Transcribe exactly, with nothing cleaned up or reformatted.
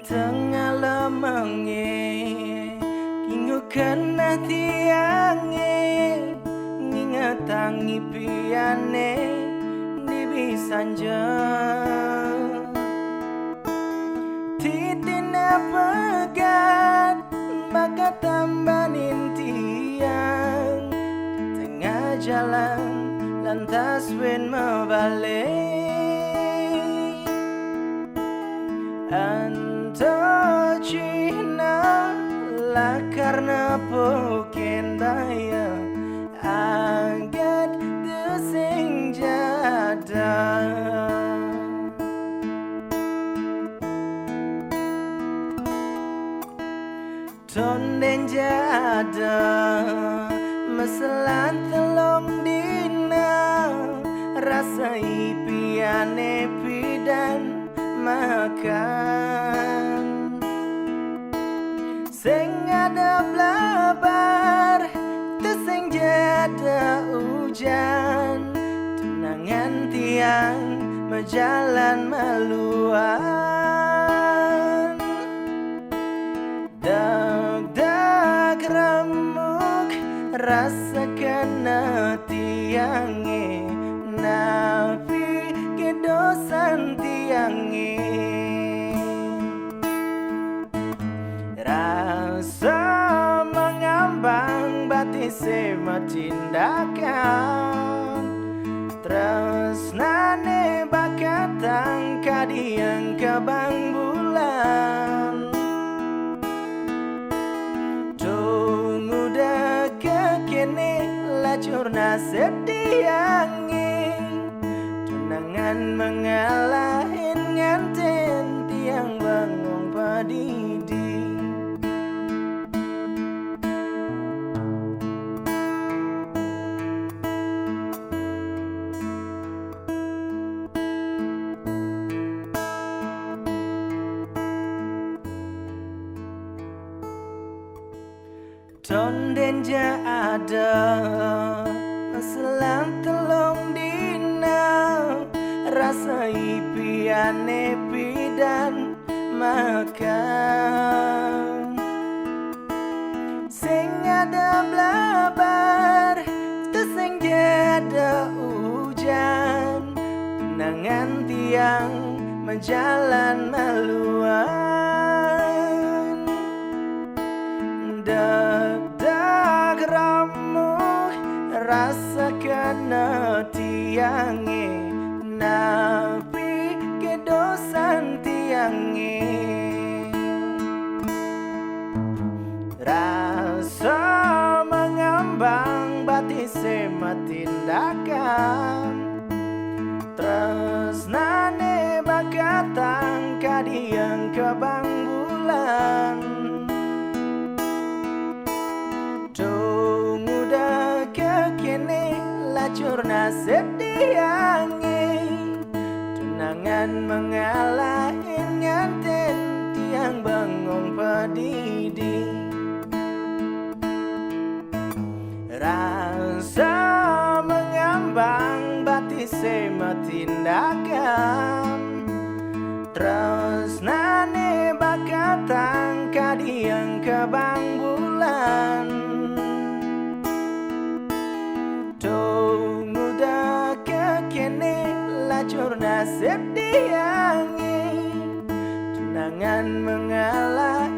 Tengah lemenge, kingu kena tiange, ngingetang ipiane di bisanja. Titine pegat, maka tambanin tiang. Tengah jalan, lantas wen mebalik. Anto cihna lakar nepukin daya, agat desing jada. Tonden jada meselan telong dina, rasa ipiane pidan makan. Sing ada blabar, tesing jada ujan, tunangan tiang mejalan maluan. Dagdag remuk rasa kena tiange, napi kedosan tiange. Rasa mengambang batise matindakan, tresnane bakatang kadiang kebang bulan. Tung udah kekene lacur nasib tiange, tunangan mengalahin nganten tiang bengong padidi. Tonden jada meselang telong dina, rasa ipiane pidan makan. Sing ada blabar, tesing jada ujan, tunangan tiang mejalan maluan. Dagdag remuk rasa kena tiange, napi kedosan tiange. Rasa mengambang batise matindakan, tresnane bakatang kadiang kebang bulan. Tung udah kekene lacur nasib tiange, tunangan mengalahin nganten tiang bengong padidi. Rasa mengambang batise matindakan, tresnane bakatang kadiang kebang bulan. Tung udah kekene lacur nasib tiange, tunangan mengalah